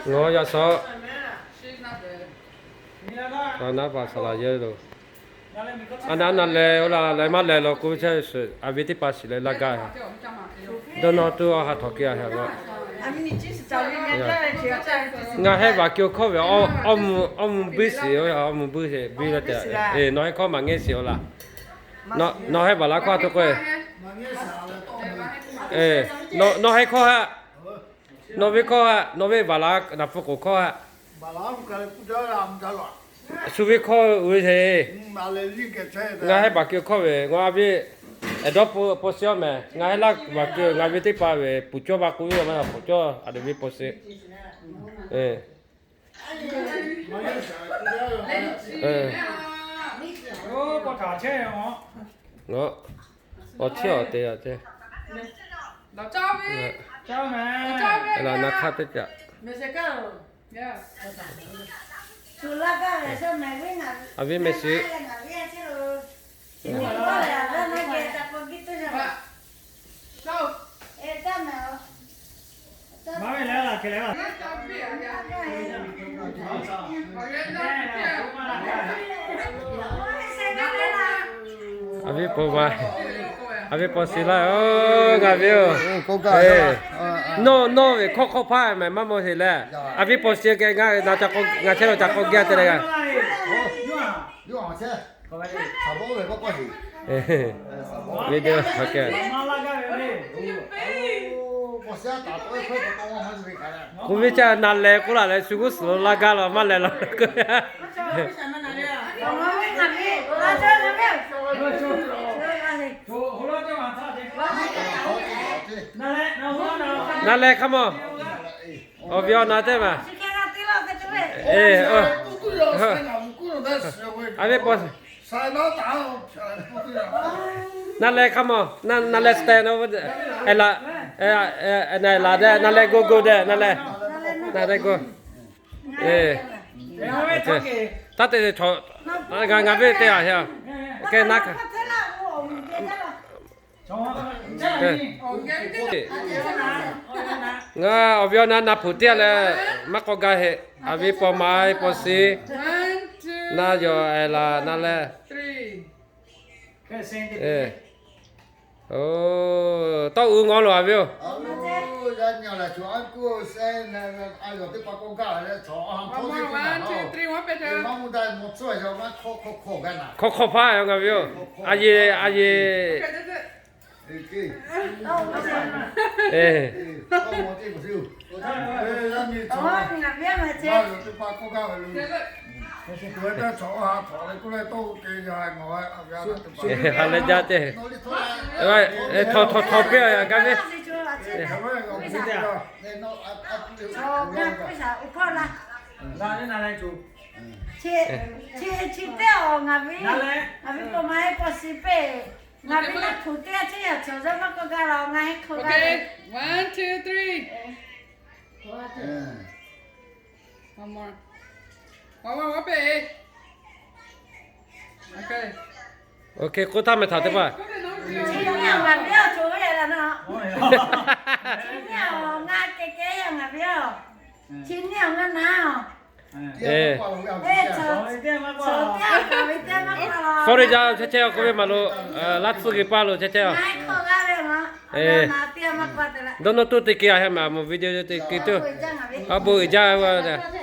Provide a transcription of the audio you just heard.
Ngaˬ yaꞈ shaw, a naˉ pa saˍ laˍ yehˇ lo, a naˉ na leh oˇ la leh maˇ leh lo k'oˆ ve chehˇ ve, a ve teˇ hpaˍ shiˍ leh laˇ gaˇ ve. Dawˇ nawˇ tuˬ awˬ ha htawꞈ keu a heh la. Ngaˬ heh baˬ keu hkawˇ ve, awˇ mvuh buiˇ shiˍ, awˇ mvuh buiˇ sheˍ biˇ la tehꞈ. Nawˬ heh hkawˇ maˇ ngehˇ shiˍ awˬ laˬ. Nawˬ heh baˬ la hkawˇ a htoꞈ k'oˆ e. Nawˬ heh hkawˇ ha, nawˬ ve hkawˇ ha, nawˬ ve baˬ la naˍ pfuhˇ k'oˍ hkawˇ ha, shu ve hkawˇ uiˍ ve sheˍ. Ngaˬ heh baˬ keu hkawˇ ve, ngaˬ a ve ehˬ dawˇ paw shiˍ awˬ mehˍ. Ngaˬ heh laˇ baˬ keu ngaˬ ve teˇ hpaˍ ve puˍ cawˇ ma k'oˆ ve, maˇ puˍ cawˇ a ve paw shiˍ. Awˬ chiˇ awˬ te a te. Laꞈ na hk'aˇ teˇ caꞈ. A viˉ meh shiˍ. A viˉ paw ma, a viˉ paw shiˍ laˇ oˬ, ngaˬ viˉ oˬ. Nawˬ, nawˬ ve hkawˇ hk'awꞈ hpaˇ mehˍ maˇ maw sheˍ leh, a viˉ paw shiˍ keh ngaˬ, ngaˬ chehˇ lo ca k'awꞈ gaˇ te leh g'a. Video, okay. K'oˆ ve caˇ na leh k'oˆ laˬ leh shu g'uˇ suhˍ lo laˇ gaˇ la maˇ leh la. Na leh hk'a mawˬ. Awˬ viˉ awˬ na teˇ maˬ. A viˉ paw, na leh hk'a mawˬ, na leh stand, laˬ, na leh go go deh, na leh, na leh go. Taˇ te, ngaˬ ngaˬ ve teˇ a heh, keh na kaꞈ. Ngaˬ awˬ viˉ awˬ na na hpuꞈ teˇ a leh maˇ k'awꞈ gaˇ heˆ. A viˉ paw ma, a viˉ paw shiˍ, na yawˬ ehˬ laˬ na leh. Tawˇ uiˍ ngaw loˬ a viˉ oˬ. Hk'awꞈ hk'awꞈ hpaˇ yoˬ ngaˬ viˉ oˬ. A yeˬ, a yeˬ. Ha leh jaˇ ceˇ. Htawnˍ htawnˍ piˇ a gaˇ ve. Chi teˇ aˬ ngaˬ ve, ngaˬ ve paw ma heh paw shiˍ peˇ, ngaˬ ve na hkuˬ teˇ g'aˇ chehˇ yaꞈ cawˬ zaˇ maˇ k'awꞈ gaˇ la, ngaˬ heh hk'aw gaˇ ve. One, two, three. One more. One more, one more. Okay. Okay, k'oˆ htaˇ meh htaꞈ teˇ hpaˍ. Fawˉ le jaˇ chehˇ chehˇ k'oˆ ve maˬ lo, laˇ tsuhˇ g'uiˬ paˇ lo chehˇ chehˇ. Dawˇ nawˇ tuˬ teˇ ke a heh maˬ mawˬ video teˇ ke tuˬ. A bon uiˍ jaˇ ve.